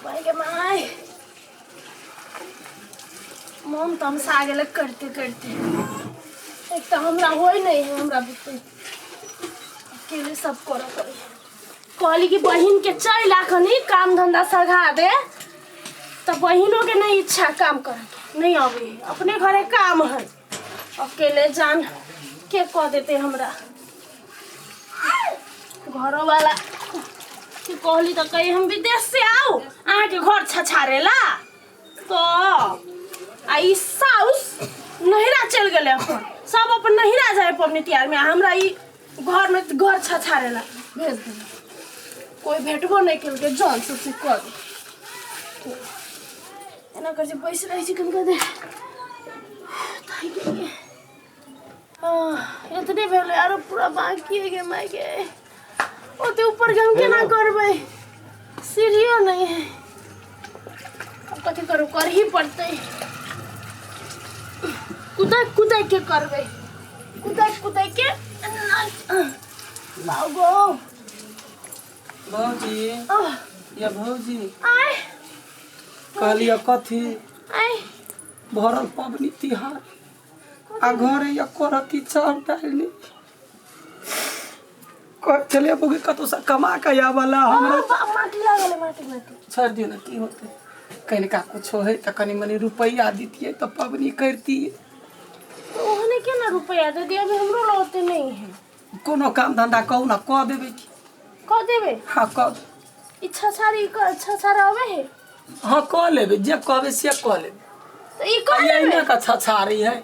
माय गे my. मोन तमसा गेलै करिते करिते। एक तऽ हमरा होइ नहि है, हमरा बुते अकेले सब करऽ पड़ै। कहली कि बहिनके चलि आ, कनी काम धंधा सघा दे, तऽ बहिनोके नहि इच्छा काम करऽके, नहि अबै है। अपने घरे काम है, अकेले जान के कऽ देतै हमरा। घरोवाला के कहली तऽ कही हम विदेश से आउ अहाँके घर छछारे ला। तऽ आ ई साउस नहिरा चलि गेलै अपन, सब अपन नहिरा जाइ पबनी तिहारमे, आ हमरा ई घरमे घर छछारे ला भेज देलक। कोइ भेटबो नहि केलकै जन सबसे कऽ दे। एना करै छै, बैस रहै छी कनिका देर, थाकि गेलियै। एतने भेलै, आरो पूरा बाकी है गे माय गे। ओते ऊपर के हम केना करबै? सीढ़ियो नहीं है। अब कथी करू? करही पड़तै। कुदक कुदक के करबै, कुदक कुदक के। लाउ गो। भौजी। आह, या भौजी। आय। कहलियै कथी? आय। भरल पबनी तिहार आ घरे या करती चाउर दालि नहि। कहै छलियै बौगी कतौसँ कमा कऽ आबऽ हमरा। माटी लागल है, माटी माटी। छोड़ि दियौ ने, की होतै? कनिका कुछो हइ तऽ कनि मनि रुपैआ दितियै तऽ पबनी करितियै। तो ओहने केना रुपैआ दे दिया? अभी हमरो लग ओते नहीं है। कोनो काम धंधा कहू ने, कऽ देबै की। कह देबै? हँ, कऽ देबै। इच्छा सारी इच्छा सारा अबे है? हँ, कऽ लेबै, जे कहबै से कऽ लेबै। तऽ ई कह एहिना देबै। के छछारी है,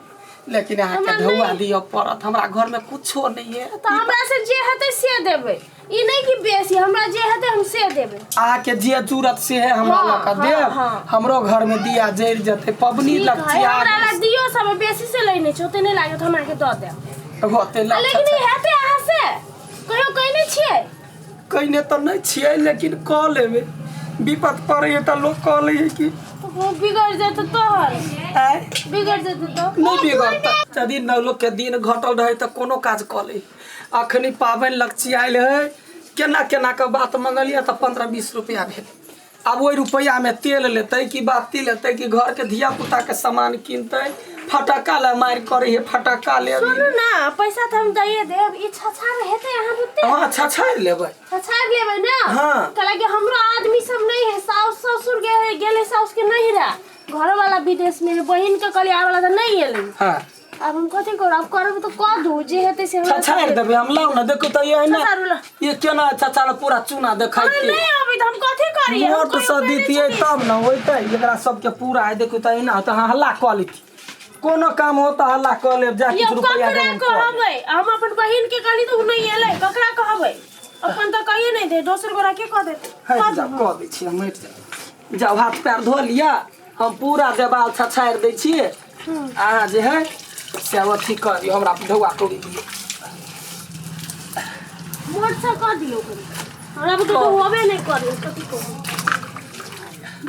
लेकिन अहाँके हमरा ढौआ नहि- दिअ पड़त। हमरा घरमे कुछो नहि है। तऽ हमरा से जे हेतै से देबै, ई नहि कि बेसी। हमरा जे हेतै हम से देबै। अहाँके जे जरूरत से है हमरा हाँ, लऽ कऽ हाँ, देब। हाँ। हमरो घरमे दिया जरि जेतै, पबनी ठीक है, लगचिया। हमरा लग दियो सब बेसी से लेने छै, ओते नहि लागत, हम अहाँके दऽ देब। होते। आ लेकिन ई हेतै अहाँ से? कहियो कहने छियै? कहिने तऽ नहि छियै, लेकिन कऽ लेबै। विपत पड़ै है तऽ लोक कऽ लै है कि। तो वो बिगड़ जेतै तोहर। आँय? बिगड़ जेतै तो। नहि बिगड़तै। यदि न लोकके दिन घटल रहै तऽ कोनो काज कऽ लै। अखनी पाबनि लगचियायल है, केना केना कऽ बात मंगलियै तऽ 15-20 रुपैआ भेल। आब ओहि रुपैआमे तेल लेतै कि बाती लेतै कि घरके धिया पुताके सामान किनतै? फटक्का लए मारि करै है, फटक्का ले। सुनू ना, पैसा तऽ हम दैए देब। ई छछार हेतै अहाँ बुते? हँ, छछारि लेबै। छछार लेबै ना? हाँ। कहला कि हमरो आदमी सब नहीं है, साउस ससुर गेल गेले साउस के नहिरा, घर वाला विदेश में है। बहिन के कहलियै आबे ला तऽ नहीं एलै। आब हम कथी करू? आब करब तऽ कऽ दू, जे हेतै से हमरा। छछारि देबै हम। लाउ ने, देखू तऽ ये ना। छछारू ला। ये केना छछार पूरा चूना देखै हमरा के। नहीं आबै तऽ हम कथी करियै? हम मोट कहियो से कयने दितियै छलियै? तब ने होइतै। एकरा सबके पूरा है, देखू तऽ एना तऽ अहाँ हल्ला कऽ लेती। कोनो काम हो तऽ हल्ला कऽ लेब, जा यौ, किछु रुपैआ ककरा देब हम कऽ लेब। कहबै? हम अपन बहिन के कहली तऽ ओ नहि एलै। ककरा कहबै? अपन तऽ कहिए नहि दे, दोसर गोरा के कह देतै? हटि कऽ जाउ। दू। कऽ दै छी हम, हटि जाउ। जाउ, हाथ पैर धो लिअ, हम पूरा देवाल छछारि दै छियै। अहाँ जे है से अथी कऽ दियौ, हमरा ढौआ कौड़ी दियौ। मोट से कऽ दियौ कनि, हमरा बुते तऽ होबे नहि करे। कथी कहू,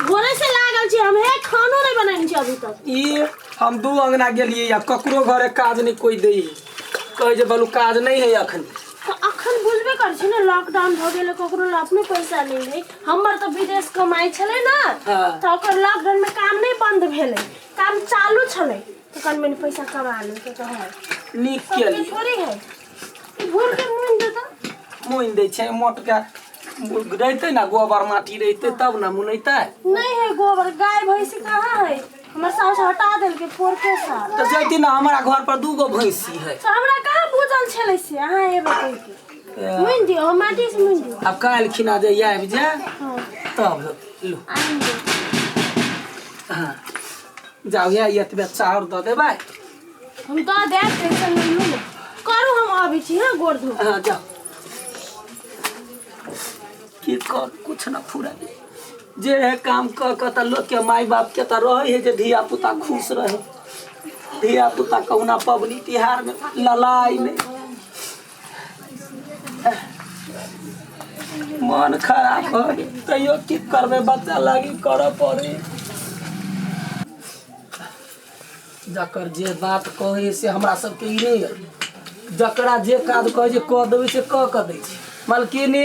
भोरे से लागल छी हम, हे खानो नहि बनेने छी अभी तक। ई हम दू अंगना गेलियै या ककरो घरे काज नहि कोइ दै है। कहै जे बलू काज नहि है अखन। तऽ अखन बुझबे करै छी ने, लॉकडाउन भऽ गेलै, ककरो लग अपने पैसा नहि है। हमर तऽ विदेश कमाइ छलै ने। हाँ। तऽ ओकर लॉकडाउनमे काम नहि बन्द भेलै, काम चालू छलै, तऽ कनि मनि पैसा कमा लेलकै तऽ है। नीक सबके केलियै। थोड़ी है। ई भोर के मुनि देता। मुनि दै छै मोटके रहितै ने, गोबर माटी रहितै तब ने मुनैतै। नहीं है गोबर, गाय भैंसी कहाँ है? हमर साउस हटा देलकै पोरके साल। तऽ जैती ने, हमरा घर पर दूगो भैंसी है। तऽ हमरा कहाँ बुझल छलै से अहाँ एबै कहिके। मुनि दियौ, हम माटी से मुनि दियौ। आब काल्हि खिना जे आबि जाय। हँ। तब लू। आनि दियौ। हँ, जाउ, या एतबे चाउर दऽ देबै। हम दऽ देब, टेंशन नहि लू ने। करू, हम अबै छी। हँ, गोर धो। हँ, जाउ। की कर, कुछ न फुराय। जे है काम कऽ कऽ तऽ लोकके माय बापके तऽ रहै है जे धिया पुता खुश रहे, धिया पुता कहुना पबनी तिहारमे ललाइ नहि। मन खराब भऽ गेल, तैयो की करबै? बच्चा लागी करऽ पड़ै। जकर जे बात कहै से हमरा सबके ई नहि अइ। जकरा जे काज कहै छै कऽ देबै, से कऽ कऽ दै छै। मलकिनी,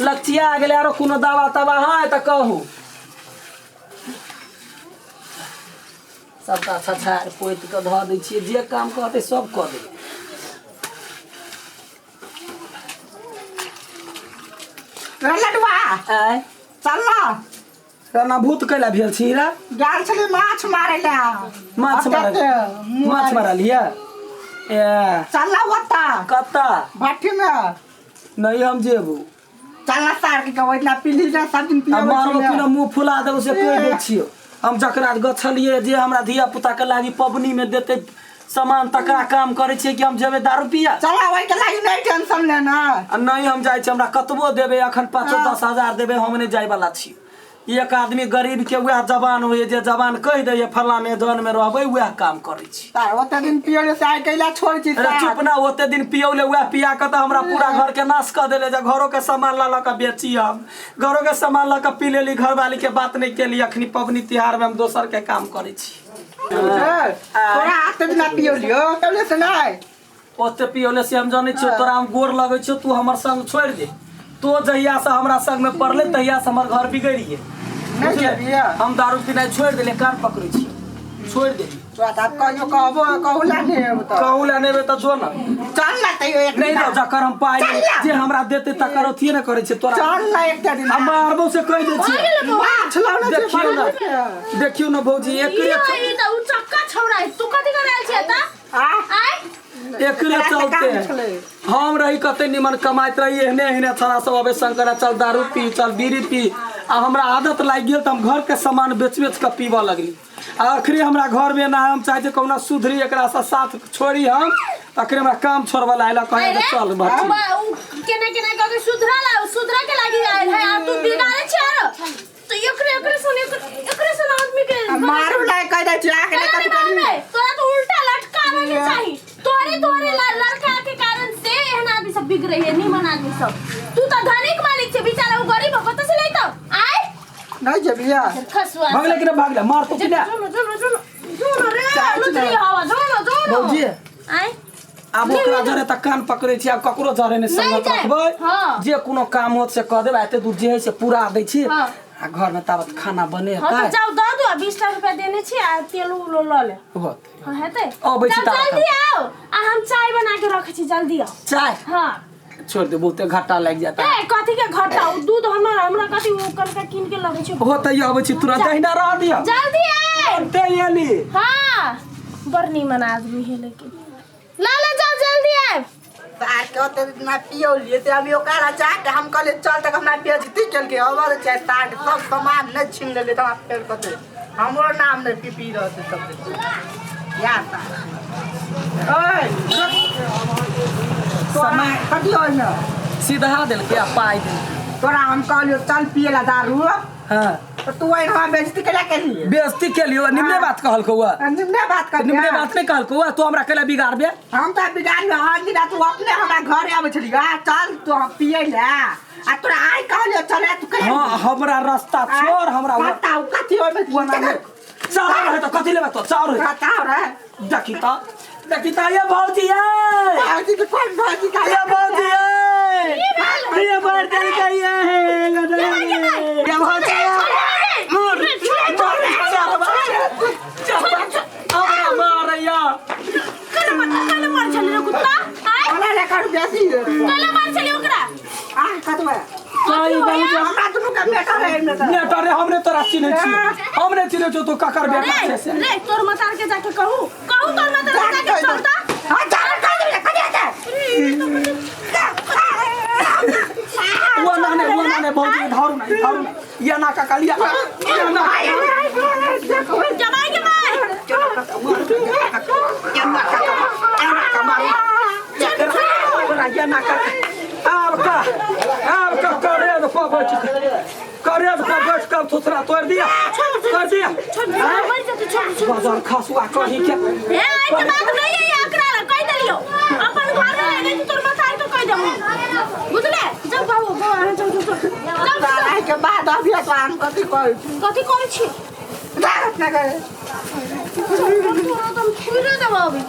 लचिया गेलै आरो कोनो दवा तवा है तऽ कहू सबटा छछारि पोति कऽ धऽ दै छियै जे काम कहतै सब कऽ देबै रे लडुआ आँय चल ना राना भूत कैला भेल छी रे गेल छली माछ मारै लए माछ मारल माछ मारलियै ए चल ना ओतऽ कतऽ भट्ठी में नहीं हम जेबू चल ना सार के गवै ना पीली ना सब दिन आ पियबै मारबो छी कि ना मुँह फुला देबो से कहि दै छियौ हम जकरा गछलियै जे हमरा धिया पुता के लागी पबनी में देतै सामान तकरा काम करै छियै कि हम जेबै दारू पिया चल ओहि के लागी नहीं टेंशन लेना आ नहीं हम जाइ छी हमरा कतबो देबै अखन पाँचो 10 हजार देबै हम नहि जाइवला छी एक आदमी गरीब के वएह जवान होइए जे जवान कहि दैए फलाँ में जौन में रहबै वएह काम करै छी तार ओते दिन पियले से आइ कैला छोड़ छी अरे चुप ना ओते दिन पियौले वएह पिया कऽ तऽ हमरा पूरा घर के नाश कऽ देले जे घरो के सामान लऽ लऽ कऽ बेची हम घरो के सामान लऽ कऽ पी लेली घरवाली के बात नहि केली अखनी पबनी तिहार में हम दोसर के काम करै छी तोरा ओते दिन पियलियो तबले से नहीं ओते पियौले से हम जानै छियौ तोरा हम गोर लगै छियौ तू हमर संग छोड़ि दे तो जहिया से हमरा संग में पड़ले तहिया से हमर घर बिगड़ि गेल नहीं बुझले? जेबियै। हम दारू पीनाइ छोड़ि देलियै कान पकड़ै छी छोड़ि देली तोरा तऽ आब कहियो कहबो कहू ला नहीं अब तऽ कहूँ लए नेबै तऽ जो ना चल ना तैयो एक नहीं दिना तो जकर हम पाइ चल ना। जे हमरा देतै तकर अथिए ने करै छै तोरा चल ना एक दिन हम मारबो से कहि दै छियै माछ लाउने छै देखियौ ना बड़ा देखियौ ना भौजी एकरे यो ई तऽ उ चक्का छौड़ा है तू कथी करे आयल छियै तऽ आ आय एकरे एकरा से चलते काम छलै। हम रही कते निमन कमाइत रही एहने एहने छड़ा सब अबे शंकर चल दारू पी चल बीड़ी पी आ हमरा आदत लागि गेल तऽ हम घरके सामान बेच बेच कऽ पीबऽ लगली आ अखनी हमरा घरमे ना हम चाहै छी कहुना सुधरी एकरासँ साथ छोड़ी हम अखनी हमरा काम छोड़बऽ लागल कहै अरे, चल भट्टी उ केना केना कऽ के सुधरल आ सुधरे के लागी आयल है आ तू बिगाड़े छी आरो तो एकरे एकरे सुन एकरे सुन आदमी के मारू ला कह दै छी आके तोरा कथी नहीं करी मारबै, तोरा तो उल्टा लटकावे के चाही तोरे तोरे लड़का के कारण से एहन आदमी सब बिगड़े है निमन आदमी सब तू तो धनिक मालिक छे बेचारा उ गरीब हो कतऽ से लैतो आय नहीं जेबिया खसुआ भागले कि ना भागले मार तो कि ना जोनो जोनो जोनो जोनो रे चाय लुतरी चुनाव। हवा जोनो जोनो भौजी आय आब ओकरा जरे तऽ कान पकड़ै छी आब ककरो जरे नहि नहि संगत जाय। रखबै हाँ। जे कोनो काम होत से कह देबै एते दूर जे है से पूरा दै छी हाँ। आ घरमे ताबत खाना हाँ तो बनेतै जाओ दऽ दो 20 टा रुपया देने छी आ तेल उलो लऽ ले होत हाँ हेतै अबै छी जाओ, ताबत जल्दी आओ आ हम चाय बना के रखै छी जल्दी आओ चाय हाँ छोड़ दे बहुते घाटा लागि जाता ए कथी के घाटा उ दूध हमर हमरा कथी उ कनका कीन के लगे छै होतै अबै छी तुरंत अहिना रह दिअ जल्दी आए तुरंते एली हाँ बड़ नीमन आदमी है लेकिन ला ला जाओ जल्दी आए सार के ओते ना पियौलिए से अभी ओकरा जाके हम कहलिए चल तक हमरा बेइज्जती केलकै अबर चाहे सार के सब सामान नहि छीन लेलै तऽ हमरा फेर कहतै हमरो नाम नहि पी पी रहतै सब दिन या सार ओए तोरा कथी ओहिमे सीधा देलकै आ पाइ देलकै तोरा हम कहलियो चल पिए ला दारू हाँ तऽ तू ओहिना हमरा बेइज्जती केला केलिए बेइज्जती केलियो निमने बात कहलकौ आ निमने बात कर निमने बात नहीं कहलकौ आ तू हमरा केला बिगाड़बे हम तऽ बिगाड़ हर दिन तू अपने हमरा घरे आबै छली आ चल तू हम पिए ले आ तोरा आइ कहलियो चल तू कहिया हाँ हमरा रास्ता छोड़ हमरा बताउ कथी ओहिमे ओना नहि चाउर रहे तो कथी लेबे तो चाउर रहे बताउ रे देखी तो देखी तो ये भौजी ये भौजी के कोन भौजी का ये भौजी ये ये बार चल गई है ये भौजी मोर मोर चारवा चारवा हमरा मारैया कल कल मर छली रे कुत्ता आय ओना ले कर बेसी कल मर छली ओकरा आ कतबा सही बात हमरा दुनू के बेटा रहे एहिमे तऽ बेटा रे हमरे तोरा चिन्है छियौ हमरे चिन्है छियौ तू ककर बेटा रे छै से रे तोर मतार के जाके कहू कहू तोर मतार के जाके चलता हाँ जा कर दे कथी हेतै वो ना ने वो ना ने भौजी धारू ना धारू ना ये ना का लिया ये ना जमाई के मार ये ना का ये ना का मारू ये ना का आब का आब का करे तो को बैठ करे तो को बैठ कर थोथरा तोड़ दिया कर दिया छोड़ मर जते छोड़ छोड़ बाजार खासुआ कही के हे आई के बात नहीं है एकरा ला कह देलियो अपन घर में ले गई तोर मतार के कह देबो बुझले जाओ बाबू बाबू अहाँ जाओ जाओ जाओ जाओ के बाद अभी तो हम कथी कहै छी कथी करै छी जा अपना करे तोरा तो हम छुइरे देबो अभी